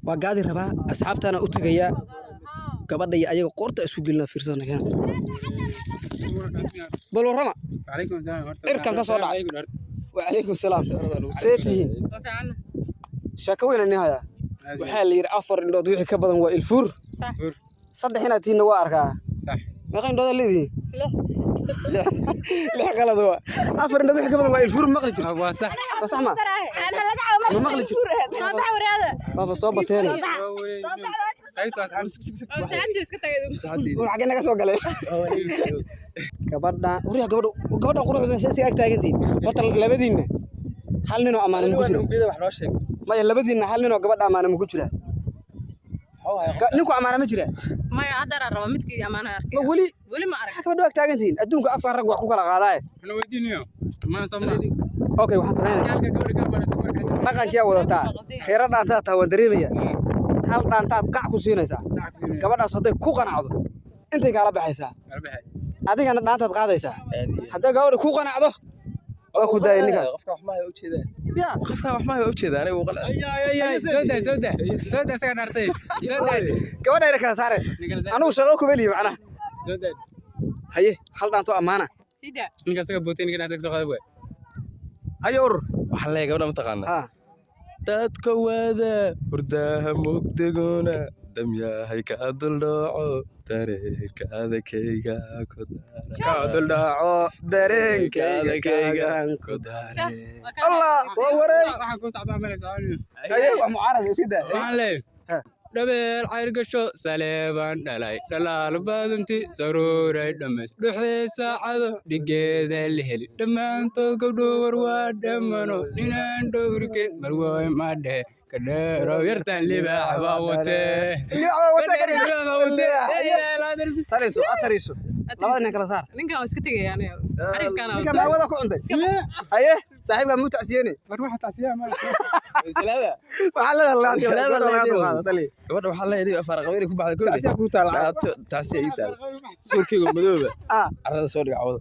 Waa gaadi rabaa, asxaabtaana u tegayaa. Gabadha iyo ayaga qoorta isku gelina, fiirsana keena. Bal warrama. Calaykum salaam. Cirkan ka soo dhacay. Wacalaykum salaam. See tihiin? Sheeko weyn ani hayaa. Waxaa la yidhi afar indhood wixii ka badan waa ilfuur. Saddex inaad tihiinna waa arkaa. Meeqa indhoodaa leedihiin? Lix. Qalad waa. Afar indhood wixii ka badan waa ilfuur, maqli jirto? Waa sax. Waa sax ma? Ma maqli jirto? Waaba soo bateene. War, xaggee naga soo galay? Gabadha, waryaa, gabadha, gabadha quruxda si ag taagantihiin. Horta labadiinna hal ninoo ammaana ma ku jira? Wax noo sheeg. Maya, labadiinna hal ninoo gabadha ammaana ma ku jira? Ninku ammaana ma jira? Maya, hadda raba midkii amaana arkay. Ma weli? Weli ma arag. Maxaa gabadha ag taagantihiin? Adduunka afka rag wax ku kala qaadaaye. Okay, waxaan sameynaya dhaqankiyaa wadataa, kheyra dhaantaad tahay, waan dareemaya. Hal dhaantaad qac ku siinaysaa gabadhaas, hadday ku qanacdo intay kaala baxaysaa, adigana dhaantaad qaadaysaa. Hadday gabadha ku qanacdo, waa ku daayay ninkaas. Qofka wax ma ujeedaa. Ya. Qofka wax ma ujeedaa, aniga uu qalci. Gabadha ayna kala saaraysa, anigu shaqo kuma lihi macnaha. Haye, hal dhaanto ammaana. Sida. Haye, urur. Waxaan leeyahay, gabadha ma taqaanaa? Ha. Dadka wada hurdaha mugdiguna damyahay ka duldhaco dareenka adakayga ku daara. Ka duldhaco dareenkayga kaagan ku daare. Allah, waa wareey. Haye, waa mucaarad, iska daa. Ha. Dhabeel cayrgasho saleebaan dhalay, dhalaal badanti saruuray, dhammays dhuxee saacado dhigeeda la heli, dhammaantood gabdho war waa dhammano, ninaan dhowrken marwooy ma dhehe, kadheerow yartaan libaax baa watee. Libaax baa watee, ka dhig. Tariso, atariso. Labada nin kala saar. Ninkan waa iska tegaya aniga. Xariifkan. Ninka maawada ku cuntay. Haye, saaxiibka muu tacsiyeene? Waxaa leedahay gabadha laga dulqaado, tali. Gabadha waxaa leeyahay afar qabiil ku baxday. Tacsiya kuu taala. Tacsiya ii taal. Sawirkayga madooba. Ah. Carrada soo dhiga cawada.